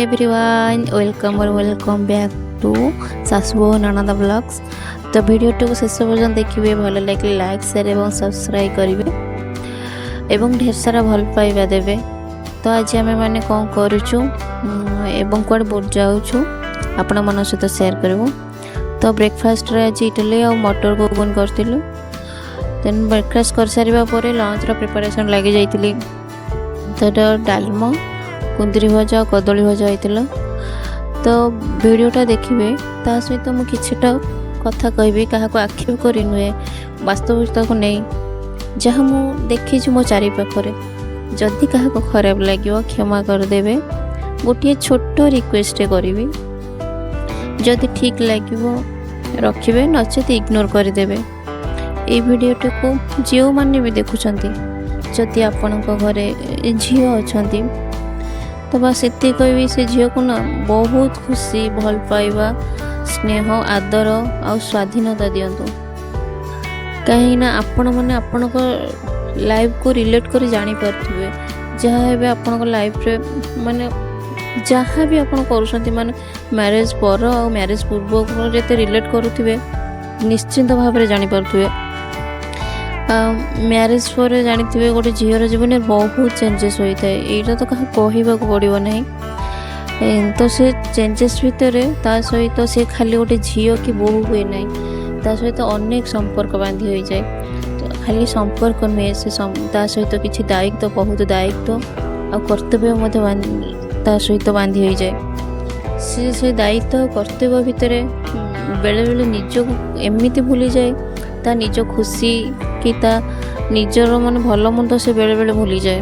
Everyone, welcome or welcome back to ଶାଶୁ ବୋହୂ ନଣନ୍ଦ ବ୍ଲଗ୍ସ। ତ ଭିଡ଼ିଓଟିକୁ ଶେଷ ପର୍ଯ୍ୟନ୍ତ ଦେଖିବେ, ଭଲ ଲାଗିଲେ ଲାଇକ୍, ସେୟାର ଏବଂ ସବସ୍କ୍ରାଇବ୍ କରିବେ ଏବଂ ଢେର ସାରା ଭଲ ପାଇବା ଦେବେ। ତ ଆଜି ଆମେମାନେ କ'ଣ କରୁଛୁ ଏବଂ କୁଆଡ଼େ ଯାଉଛୁ, ଆପଣମାନଙ୍କ ସହିତ ସେୟାର କରିବୁ। ତ ବ୍ରେକଫାଷ୍ଟରେ ଆଜି ଇଡଲି ଆଉ ମଟର ଘୁଗୁନି କରିଥିଲୁ। ଦେନ୍ ବ୍ରେକଫାଷ୍ଟ କରିସାରିବା ପରେ ଲଞ୍ଚର ପ୍ରିପାରେସନ୍ ଲାଗିଯାଇଥିଲି। ତ ଡାଲମା, କୁନ୍ଦୁରି ଭଜା ଆଉ କଦଳୀ ଭଜା ହେଇଥିଲା। ତ ଭିଡ଼ିଓଟା ଦେଖିବେ, ତା ସହିତ ମୁଁ କିଛିଟା କଥା କହିବି। କାହାକୁ ଆକ୍ଷେପ କରି ନୁହେଁ, ବାସ୍ତବିକତାକୁ ନେଇ ଯାହା ମୁଁ ଦେଖିଛି ମୋ ଚାରିପାଖରେ। ଯଦି କାହାକୁ ଖରାପ ଲାଗିବ, କ୍ଷମା କରିଦେବେ। ଗୋଟିଏ ଛୋଟ ରିକ୍ୱେଷ୍ଟ କରିବି, ଯଦି ଠିକ୍ ଲାଗିବ ରଖିବେ, ନଚେତ୍ ଇଗ୍ନୋର କରିଦେବେ। ଏଇ ଭିଡ଼ିଓଟିକୁ ଯେଉଁମାନେ ବି ଦେଖୁଛନ୍ତି, ଯଦି ଆପଣଙ୍କ ଘରେ ଝିଅ ଅଛନ୍ତି, ତ ବାସ୍ ଏତିକି କହିବି, ସେ ଝିଅକୁ ନା ବହୁତ ଖୁସି, ଭଲ ପାଇବା, ସ୍ନେହ, ଆଦର ଆଉ ସ୍ୱାଧୀନତା ଦିଅନ୍ତୁ। କାହିଁକିନା ଆପଣମାନେ ଆପଣଙ୍କ ଲାଇଫକୁ ରିଲେଟ୍ କରି ଜାଣିପାରୁଥିବେ, ଯାହା ଏବେ ଆପଣଙ୍କ ଲାଇଫରେ, ମାନେ ଯାହା ବି ଆପଣ କରୁଛନ୍ତି, ମାନେ ମ୍ୟାରେଜ୍ ପର ଆଉ ମ୍ୟାରେଜ୍ ପୂର୍ବକୁ ଯେତେ ରିଲେଟ୍ କରୁଥିବେ, ନିଶ୍ଚିନ୍ତ ଭାବରେ ଜାଣିପାରୁଥିବେ। ମ୍ୟାରେଜ୍ ପରେ ଜାଣିଥିବେ, ଗୋଟେ ଝିଅର ଜୀବନରେ ବହୁତ ଚେଞ୍ଜେସ୍ ହୋଇଥାଏ। ଏଇଟା ତ କାହାକୁ କହିବାକୁ ପଡ଼ିବ ନାହିଁ। ତ ସେ ଚେଞ୍ଜେସ୍ ଭିତରେ ତା ସହିତ ସେ ଖାଲି ଗୋଟେ ଝିଅ କି ବୋହୂ ହୁଏ ନାହିଁ, ତା ସହିତ ଅନେକ ସମ୍ପର୍କ ବାନ୍ଧି ହୋଇଯାଏ। ତ ଖାଲି ସମ୍ପର୍କ ନୁହେଁ, ସେ ତା ସହିତ କିଛି ଦାୟିତ୍ୱ, ବହୁତ ଦାୟିତ୍ୱ ଆଉ କର୍ତ୍ତବ୍ୟ ମଧ୍ୟ ତା ସହିତ ବାନ୍ଧି ହୋଇଯାଏ। ସେ ଦାୟିତ୍ୱ ଆଉ କର୍ତ୍ତବ୍ୟ ଭିତରେ ବେଳେବେଳେ ନିଜକୁ ଏମିତି ଭୁଲିଯାଏ, ତା ନିଜ ଖୁସି କି ତା ନିଜର ମାନେ ଭଲ ମନ୍ଦ ସେ ବେଳେବେଳେ ଭୁଲିଯାଏ।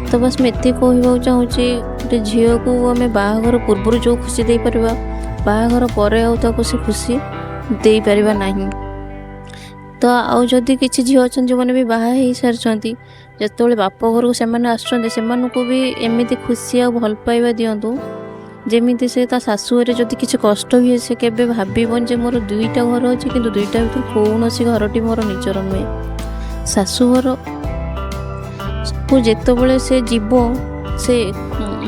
ତ ବାସ୍ ମୁଁ ଏତିକି କହିବାକୁ ଚାହୁଁଛି, ଗୋଟେ ଝିଅକୁ ଆମେ ବାହାଘର ପୂର୍ବରୁ ଯେଉଁ ଖୁସି ଦେଇପାରିବା, ବାହାଘର ପରେ ଆଉ ତାକୁ ସେ ଖୁସି ଦେଇପାରିବା ନାହିଁ। ତ ଆଉ ଯଦି କିଛି ଝିଅ ଅଛନ୍ତି, ଯେଉଁମାନେ ବି ବାହା ହେଇସାରିଛନ୍ତି, ଯେତେବେଳେ ବାପ ଘରକୁ ସେମାନେ ଆସୁଛନ୍ତି, ସେମାନଙ୍କୁ ବି ଏମିତି ଖୁସି ଆଉ ଭଲ ପାଇବା ଦିଅନ୍ତୁ, ଯେମିତି ସେ ତା ଶାଶୁଘରେ ଯଦି କିଛି କଷ୍ଟ ହୁଏ, ସେ କେବେ ଭାବିବନି ଯେ ମୋର ଦୁଇଟା ଘର ଅଛି, କିନ୍ତୁ ଦୁଇଟା ଭିତରୁ କୌଣସି ଘରଟି ମୋର ନିଜର ନୁହେଁ। ଶାଶୁଘରକୁ ଯେତେବେଳେ ସେ ଯିବ, ସେ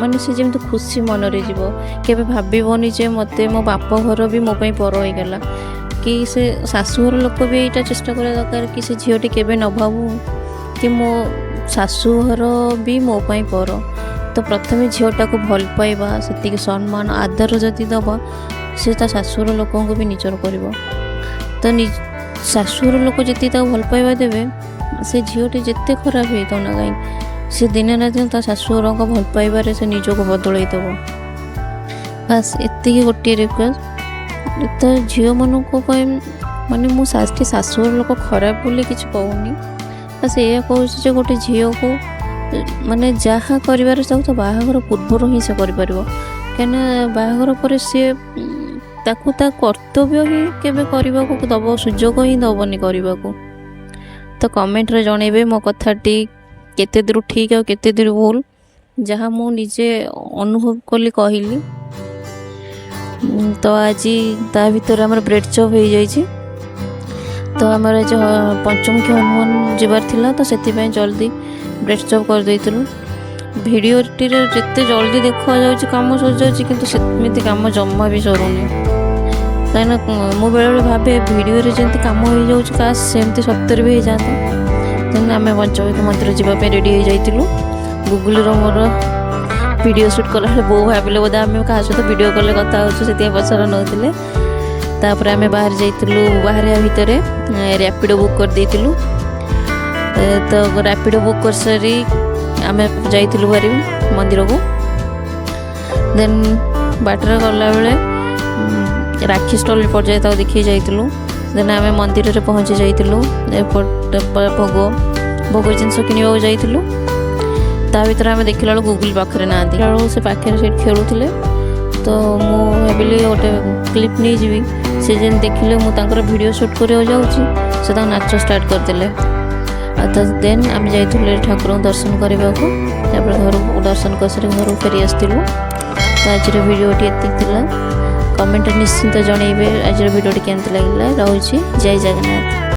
ମାନେ ସେ ଯେମିତି ଖୁସି ମନରେ ଯିବ। କେବେ ଭାବିବନି ଯେ ମୋତେ ମୋ ବାପ ଘର ବି ମୋ ପାଇଁ ପର ହେଇଗଲା। କି ସେ ଶାଶୁଘର ଲୋକ ବି ଏଇଟା ଚେଷ୍ଟା କରିବା ଦରକାର କି ସେ ଝିଅଟି କେବେ ନ ଭାବୁ କି ମୋ ଶାଶୁଘର ବି ମୋ ପାଇଁ ପର। ତ ପ୍ରଥମେ ଝିଅଟାକୁ ଭଲ ପାଇବା, ସେତିକି ସମ୍ମାନ ଆଦର ଯଦି ଦେବ, ସେ ତା ଶାଶୁଘର ଲୋକଙ୍କୁ ବି ନିଜର କରିବ। ତ ଶାଶୁଘର ଲୋକ ଯେତିକି ତାକୁ ଭଲ ପାଇବା ଦେବେ, ସେ ଝିଅଟି ଯେତେ ଖରାପ ହେଇଥାଉ ନା କାହିଁକି, ସେ ଦିନେ ନା ଦିନେ ତା ଶାଶୁଘରଙ୍କ ଭଲ ପାଇବାରେ ସେ ନିଜକୁ ବଦଳେଇ ଦେବ। ବାସ୍, ଏତିକି ଗୋଟିଏ ରିକ୍ୱେଷ୍ଟ। ତ ଝିଅମାନଙ୍କ ପାଇଁ, ମାନେ ମୁଁ ଶାଶୁଘର ଲୋକ ଖରାପ ବୋଲି କିଛି କହୁନି। ବାସ୍, ଏଇଆ କହୁଛି ଯେ ଗୋଟେ ଝିଅକୁ ମାନେ ଯାହା କରିବାର ତାକୁ ତ ବାହାଘର ପୂର୍ବରୁ ହିଁ ସେ କରିପାରିବ। କାହିଁକିନା ବାହାଘର ପରେ ସିଏ ତାକୁ ତା କର୍ତ୍ତବ୍ୟ ହିଁ କେବେ କରିବାକୁ ଦେବ ସୁଯୋଗ ହିଁ ଦେବନି କରିବାକୁ। ତ କମେଣ୍ଟରେ ଜଣେଇବେ ମୋ କଥାଟି କେତେ ଦୂର ଠିକ୍ ଆଉ କେତେ ଦୂର ଭୁଲ। ଯାହା ମୁଁ ନିଜେ ଅନୁଭବ କଲି, କହିଲି। ତ ଆଜି ତା ଭିତରେ ଆମର ବ୍ରେଡ଼୍ ଚପ୍ ହେଇଯାଇଛି। ତ ଆମର ଆଜି ପଞ୍ଚମୁଖୀ ହନୁମାନ ଯିବାର ଥିଲା, ତ ସେଥିପାଇଁ ଜଲ୍ଦି ବ୍ରେଡ଼୍ ଚପ୍ କରିଦେଇଥିଲୁ। ଭିଡ଼ିଓଟିରେ ଯେତେ ଜଲ୍ଦି ଦେଖାଯାଉଛି କାମ ସରିଯାଉଛି, କିନ୍ତୁ ସେମିତି କାମ ଜମା ବି ସରୁନି। କାହିଁକିନା ମୁଁ ବେଳେବେଳେ ଭାବେ, ଭିଡ଼ିଓରେ ଯେମିତି କାମ ହେଇଯାଉଛି, କାଶ ସେମିତି ସତରେ ବି ହେଇଯାଆନ୍ତା। ଦେନ୍ ଆମେ ପଞ୍ଚମୁଖୀ ମନ୍ଦିର ଯିବା ପାଇଁ ରେଡ଼ି ହେଇଯାଇଥିଲୁ। ଗୁଗୁଲର ମୋର ଭିଡ଼ିଓ ସୁଟ୍ କଲାବେଳେ ବୋଉ ଭାବିଲେ ବୋଧେ ଆମେ କାହା ସହିତ ଭିଡ଼ିଓ କଲେ କଥା ହେଉଛୁ, ସେଥିପାଇଁ ପଛରେ ନେଉଥିଲେ। ତାପରେ ଆମେ ବାହାରି ଯାଇଥିଲୁ। ବାହାରିବା ଭିତରେ ର୍ୟାପିଡ଼ୋ ବୁକ୍ କରିଦେଇଥିଲୁ। ତ ର୍ୟାପିଡ଼ୋ ବୁକ୍ କରିସାରି ଆମେ ଯାଇଥିଲୁ ଭାରି ମନ୍ଦିରକୁ। ଦେନ୍ ବାଟରେ ଗଲାବେଳେ ରାକ୍ଷୀ ଷ୍ଟଲ୍ ପଡ଼ିଯାଏ, ତାକୁ ଦେଖିକି ଯାଇଥିଲୁ। ଦେନ୍ ଆମେ ମନ୍ଦିରରେ ପହଞ୍ଚି ଯାଇଥିଲୁ। ଏପଟ ଭୋଗ ଜିନିଷ କିଣିବାକୁ ଯାଇଥିଲୁ। ତା ଭିତରେ ଆମେ ଦେଖିଲା ବେଳକୁ ଗୁଗୁଲ ପାଖରେ ନାହାନ୍ତି। ବେଳକୁ ସେ ପାଖରେ ସେଇଠି ଖେଳୁଥିଲେ। ତ ମୁଁ ଭାବିଲି ଗୋଟେ କ୍ଲିପ୍ ନେଇଯିବି। ସେ ଯେମିତି ଦେଖିଲେ ମୁଁ ତାଙ୍କର ଭିଡ଼ିଓ ସୁଟ୍ କରିବାକୁ ଯାଉଛି, ସେ ତାଙ୍କ ନାଚ ଷ୍ଟାର୍ଟ କରିଦେଲେ। ଆଉ ତ ଦେନ୍ ଆମେ ଯାଇଥିଲୁ ଠାକୁରଙ୍କୁ ଦର୍ଶନ କରିବାକୁ। ତାପରେ ଘରକୁ ଦର୍ଶନ କରିସାରି ଘରକୁ ଫେରି ଆସିଥିଲୁ। ତ ଆଜିର ଭିଡ଼ିଓଟି ଏତିକି ଥିଲା। କମେଣ୍ଟରେ ନିଶ୍ଚିନ୍ତ ଜଣେଇବେ ଆଜିର ଭିଡ଼ିଓଟି କେମିତି ଲାଗିଲା। ରହୁଛି, ଜୟ ଜଗନ୍ନାଥ।